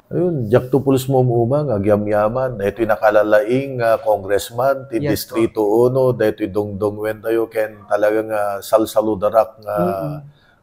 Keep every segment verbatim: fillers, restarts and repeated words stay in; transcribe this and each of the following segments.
Ayun, diakto pulos mo-uma nga agyamyaman. Daytoy nakalalaing nga congressman ti Yes, Distrito Uno, daytoy dungdungwentayo ken talaga nga salsaludarak nga, Mm-mm.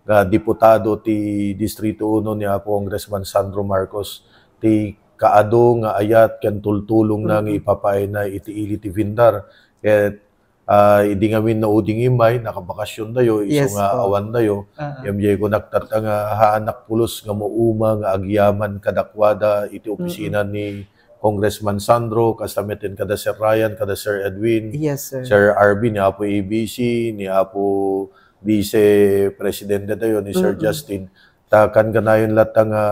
nga diputado ti Distrito Uno ni Apo Congressman Sandro Marcos. Ti kaadu nga ayat ken tultulongna nga Mm-mm. ipapaayna iti ili ti VINTAR. Ket, ah, idi ngamin nauding immay, nakabakasyon dayo, isu Yes, nga po. awan dayo. Ah, ah. Ngem diay kunak tatta nga haanak pulos nga mauma nga agyaman kadakuada iti Mm-mm. opisina ni Congressman Sandro, kasta met ken kada Sir Ryan, kada Sir Edwin, Yes, sir. Sir Arvin, ni Apo A B C, ni Apo Vice Presidente tayo, ni Sir Mm-mm. Justin. Ta kankanayon latta nga,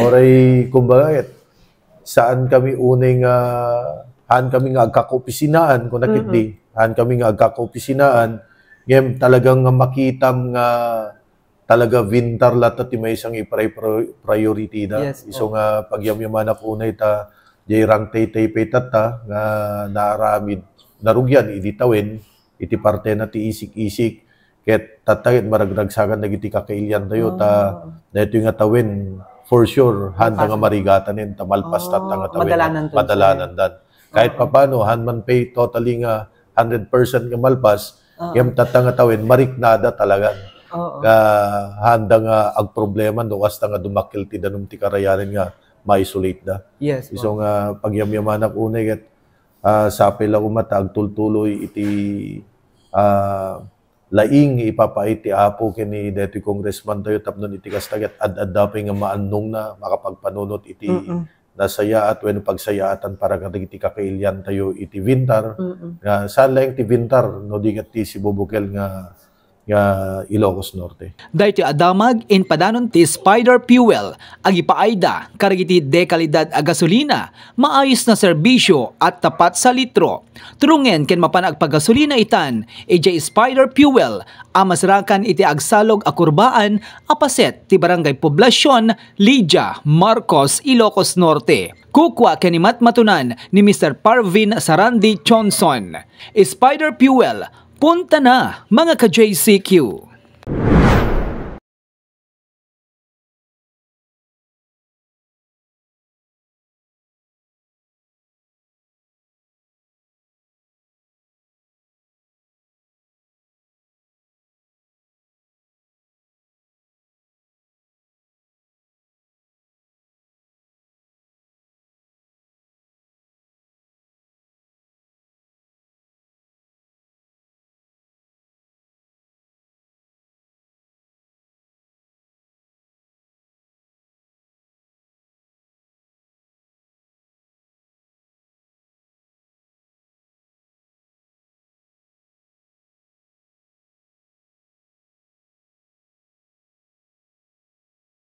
oray, kumbaga, et, saan kami unay nga, haan kami nga agkakaopisinaan, kuna Mm-hmm. ketdi, haan kami nga agkakaopisinaan, ngem talagang nga makitam nga talaga VINTAR latta ti maysa nga ipri-, pri-, priority da. Yes, Isu po. nga pagyamyamanak unay ta, diay rangtaytay pay tatta nga naaramid, narugian idi tawen, iti partena ti isik-isik, ket tatta ket maragragsakan dagiti kakailiantayo, ta Ah. daytoy nga tawen, for sure, handa nga Malpas. marigatanen, ta malpas tatta nga Ah, tawen, madalanan to, sir. madalanandan. Kahit Oo. papano, haan man pay totally nga hundred percent nga malpas, Oo. ngem tatta nga tawen, mariknada talaga. Oo. Nga handa nga agproblema no kasta nga dumakkel ti danum ti karayanan nga ma-isolate da. Yes, Isu po. nga pagyamyamanak unay ket, ah, sapay la koma ta agtultuloy iti, ah, laing nga ipapaay ti Apo ken ni daytoy congressman tayo tapno iti kasta ket ad-adda pay nga maannongna, makapagpanunot iti Mm-mm. nasayaat wenno pagsayaatan para kadagiti kakailiantayo iti VINTAR, Mm-mm. nga saan laeng ti VINTAR, no di ket ti sibubukel nga, nga Ilocos Norte. Daytoy a damag impadanon ti Spider Fuel, agipaayda kadagiti dekalidad a gasolina, maayos nga serbisyo, at tapat sa litro. Turungen ken mapan agpagasolina itan, idiay Spider Fuel, a masarakan iti agsalog a kurbaan a paset ti Barangay Poblacion, Lydia, Marcos, Ilocos Norte. Kukua ken ni matmatunan ni Mister Parvin Sarandi Johnson. Spider Fuel, punta na, mga ka-J C Q.